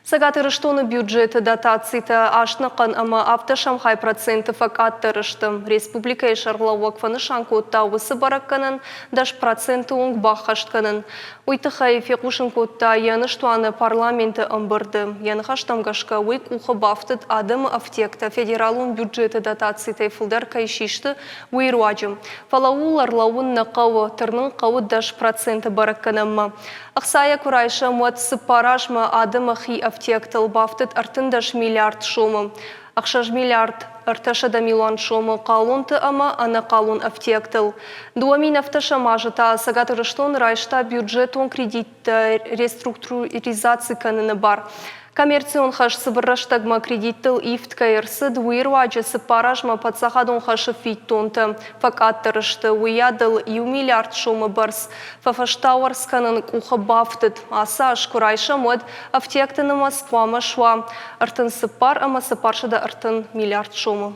Цӕгат Ирыстоны бюджеты дотацитӕ ӕстнӕхъӕн ӕмӕ ӕвддӕсӕмхай проценты фӕкъаддӕр сты. Республикӕйы сӕргълӕууӕг фӕнысан кодта уыцы бӕрӕггӕнӕн 10% онг баххӕст кӕнын. Уый тыххӕй фехъусын кодта йӕ ныстуаны парламенты ӕмбырды. Йӕ ныхӕстӕм гӕсгӕ уый къухы бафтыд адӕмы ӕфтиӕгтӕ федералон бюджеты дотацитӕй фылдӕр кӕй систы, уый руаджы. Фӕлӕ ууыл ӕрлӕууын нӕ хъӕуы, тырнын хъӕуы 10% бӕрӕггӕнӕнмӕ. Ӕхцайӕ куы райсӕм, уӕд цыппар азмӕ адӕмы хи ӕфтиӕгтыл бафтыд 13 миллиард сомы. 6 миллиард 300 милуан сомы хъалонты ӕмӕ ӕнӕхъалон ӕфтиӕгтыл. 2017 азы та Цӕгат Ирыстон райста бюджетон кредиттӕ реструктуризаци кӕныны бар. Коммерцион хӕс цыбыр рӕстӕгмӕ кредиттыл ивд кӕй ӕрцыд, уый руаджы цыппар азмӕ паддзахадон хӕсы фиддонтӕ фӕкъаддӕр сты. Уыйадыл иу миллиард сомы бӕрц фӕфӕстауӕрц кӕнын къухы бафтыд. Ацы аз куы райсӕм, уӕд ӕфтиӕгты нымӕц хъуамӕ суа 34 ӕмӕ 430 миллиард сомы.